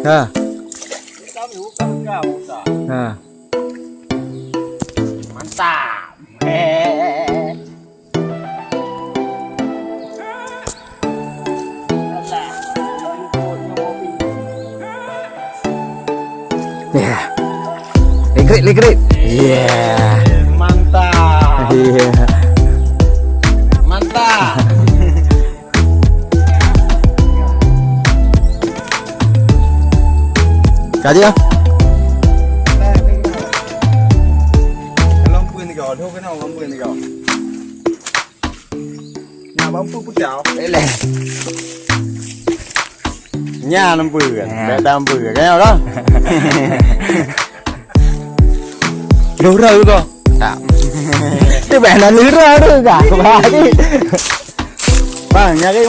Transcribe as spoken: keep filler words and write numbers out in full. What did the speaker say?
Ha. Ha. Mantap. Ya. Likrit, likrit. Ya. Mantap. Ya. Mantap. Ka jeuet, ah? Lam peuet ni kau, dua kena lam peuet ni kau. Nak lam peuet putau. Eleh. Nya lam peuet kan? Ya. Dak lam peuet kan, ya, kan? Lura ke kau? Tak. Tu bang dah lura tu kah? Bang, nyari